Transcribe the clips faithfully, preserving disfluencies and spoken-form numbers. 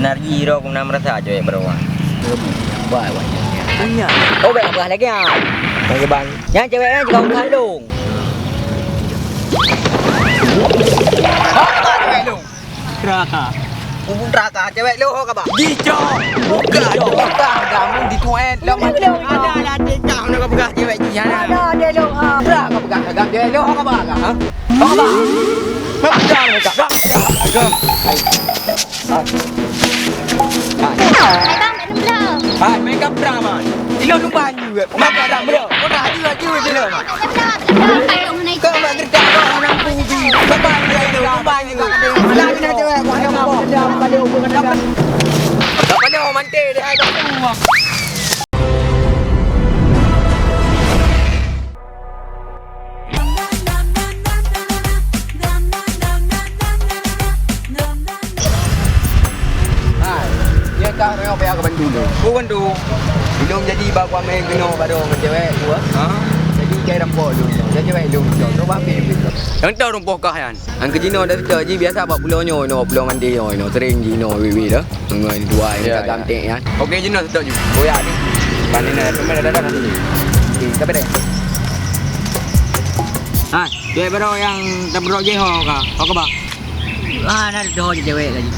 Nargi ro ku na meurasa cewek baroe. Bah, bah. Tanya. Oh, bèk bah lagi ah. Bagi bang. Nyang cewek nyan juga usaha lông. Hah, bah cewek lông. Neraka. Kubu neraka, cewek lông ho ka bah. Di cok. Bukan, bukan. Kamu di tuan. Lông ada latih kau nak pegang cewek jih. Ada, ada lông ha. Neraka pegang, pegang cewek lông ho ka bah. Ha? Ho ka bah. Pegang, pegang. Pegang. Hai. Hai. Hai. Hai bang, bèk neumeulhö. Hai, mega drama. Ilôn lupa juga. Mega drama. Kau dah juga, juga, juga. Bèk neumeulhö, bèk neumeulhö. Kau mak gertak kau orang kubi. Kau dah juga, juga, lupa juga. Dah kena cewek, kau ada apa? Kau pada orang mantai deh, hai, kau. Hai, nyoe ka rayek baya ka bantu lôn. Ku bantu. Ilôn jadi bak kuamé keunoe baroe ngon cewek dua. Ha? Jadi kai rampo lôn. Jadi cewek lôn. Coba ambil. Yang tahu rumpok kah yan? Nyang keu jinoe dah seutôt jih biasa bak pulo nyoe, inoe pulo Mande nyoe, inoe sering jinoe wiwi dah. Ngon dua yang ya, ya. Tek nyan. Okey jinoe seutôt jih. Boya ni. Bani na teman ada dah nanti. Okey, siapa deh? Ha, cewek baru yang tak berok je ho ka. Ho ka bah? Ah, na doh je cewek lagi.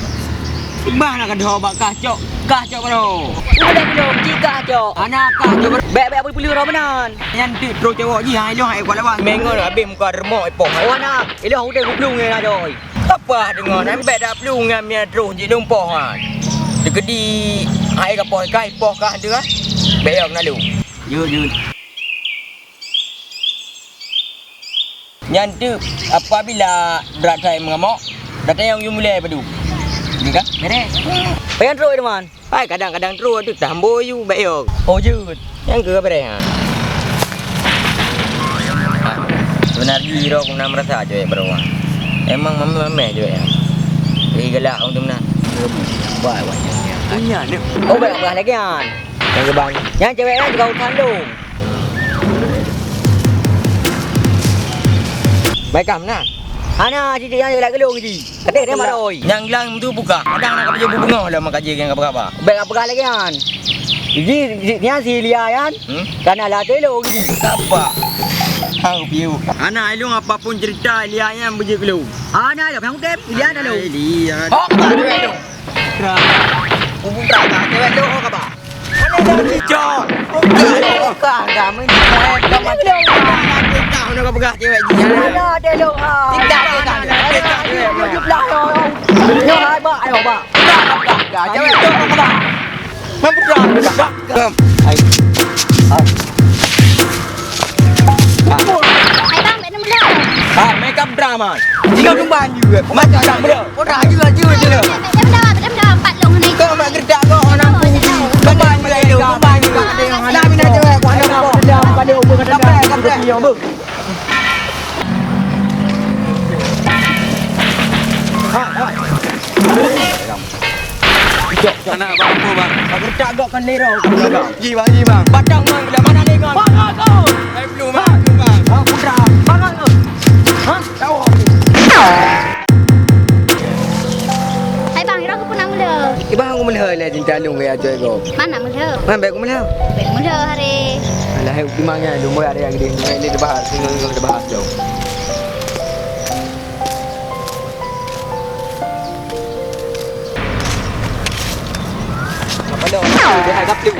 Bah na ka doh bak kah cok. Kah cok baru. Udah belum, jika cok. Ana kah cok baru. Bèk bèk apa dulu roh benan. Nyan tu terus cewek jih hai lo hai kuat lawan. Mengon habis muka remok ipoh. Oh na. Ilôn udeh gubelung ngon adoe. Kapah deungon, ambek dak plueng ngon miet roh jih lumpoh nyan. Dikeudi hai ka poh kai poh kah teuh ah. Bèk yok nalu. Jeuet, jeuet. Nyan teuk apabila brat hai mengamok, datang nyang yue mulai padu. Ni kan? Beres. Payan trok teman. Hai kadang-kadang trok tu tambô yu bèk yok. Oh jeuet. Nyang keu bereh ha. Sebenarnya iro ku na merasa cewek baroe. Emang mameh-mameh cewek nyan. Eh galak orang tu meunan. Wah, wah. Punya ni. Oh, banyak belah lagi kan. Yang kebang. Yang cewek kan juga urusan dong. Baik kah meunan? Hana sidik yang lagi lagi. Kadang dia marah oi. Nyang lang tu buka. Kadang nak kerja bubungoh lah maka je yang apa-apa. Baik apa lagi kan? Jadi dia si Lia kan? Hmm? Karena lah telo gitu. Apa? Hang piu. Anak ilung apapun cerita Lia yang biji kelu. Anak ilung yang tem Lia dah lu. Lia. Oh, apa tu ilung? Kubu neraka cewek lu oh kaba. Mana dah cicak? Bukan, bukan, kami di sana. Kami di sana. Kita nak pegang cewek di sana. Tidak, tidak, tidak. Tidak, tidak. Nyoe hai bak, ayo bak. Tidak, tidak. Cewek tu apa bak? Membudak. Hai. Hai. Hai bang, bèk neumeulah. Hai, makeup drama. Tiga tumban juga. Macam dah bro. Orang juga juga je lah. Bèk neumeulah, bèk neumeulah. Empat long ni. Kau mak gertak kau orang pun. Tumban juga itu, tumban juga. Ada yang hana bina cewek, kau hana kau. Kapai, kapai. Anak bang apa bang? Aku tak gok kan lero. Ji bang, ji bang. Batang bang, dah mana ni kau? Bang aku. Hai belum bang, belum bang. Ha putra. Bang aku. Ha? Tahu. Hai bang, ira aku pernah mula. Ibang aku mula lah cinta lu gaya tu ego. Mana mula? Mana baik aku mula? Baik mula hari. Alah, hai memangnya lu mulai hari yang gede. Ini dibahas, ini dibahas tu. Apa dah? Dia agak tu.